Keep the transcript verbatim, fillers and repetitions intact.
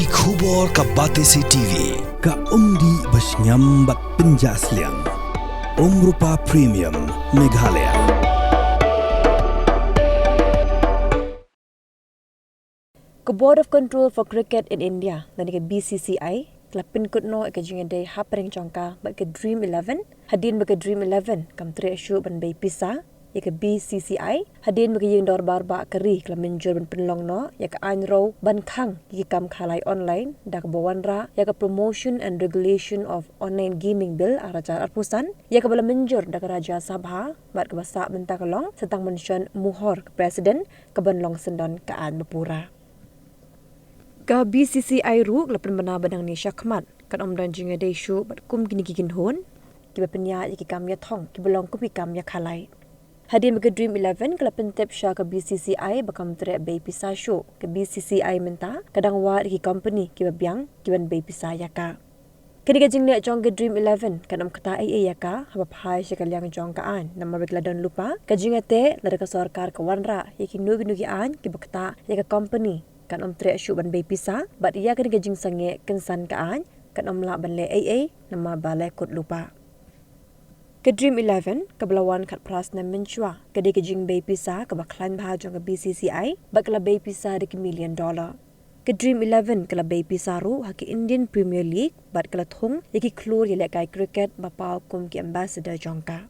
Ki khubor ka Batesi T V, ka umdih ba shngiam bad pynjah sliang. Umrupa Premium, Meghalaya. Ka Board of Control for Cricket in India, lane ka B C C I, ka la pynkut noh ïa ka jingïadei hapdeng jong ka bad ka Dream eleven, hadien ba ka Dream eleven kam treh shuh ban bei pisa ïa ka B C C I, hadien ba ka Ïing Dorbar Bah ka Ri ka la mynjur ban pynlong noh ïa ka aiñ riew ban khang ïa ki kam khalai online, da kaba wanrah ïa ka Promotion and Regulation of Online Gaming Bill ar hajar arphew san, ïa kaba la mynjur da ka Rajya Sabha, bad kaba sah mynta ka long sa tang ban shon muhur ka President kaban long syndon ka aiñ bapura. Ka B C C I ruh ka la pynbna ba nangne shakhmat kan ym don jingïadei shuh bad kum kine ki kynhun kiba pynïaid ïa ki kam ïathong kiba long kum ki kam ïakhalai. Hadien ba ka Dream eleven ka la pyntip sha ka B C C I ba kam treh bei pisa shuh, ka B C C I mynta ka dang wad ïa ki company kiba biang kiban bei pisa ïa ka. Kane ka jingleh jong ka Dream eleven kan ym ktah ei ei ïa ka haba phai sha ka liang jong ka aiñ, namar ba ki la don lypa ka jingïateh lada ka sorkar ka wanrah ïa kino kino ki aiñ kiba ktah ïa ka company kan ym treh shuh ban bei pisa, bad ïa kane ka jingsangeh kynsan ka aiñ kan ym lah ban leh ei ei namar ba la kut lypa. Ka Dream eleven kaba la wan khatphra snem mynshuwa ka dei ka jingbei pisa kaba khlaiñ bha jong ka B C C I, bad ka la bei pisa da ki million dollar. Ka Dream eleven ka la bei pisa ruh ha ka Indian Premier League bad ka la thung ïa ki khlur ïalehkai cricket ba paw kum ki ambassador jong ka.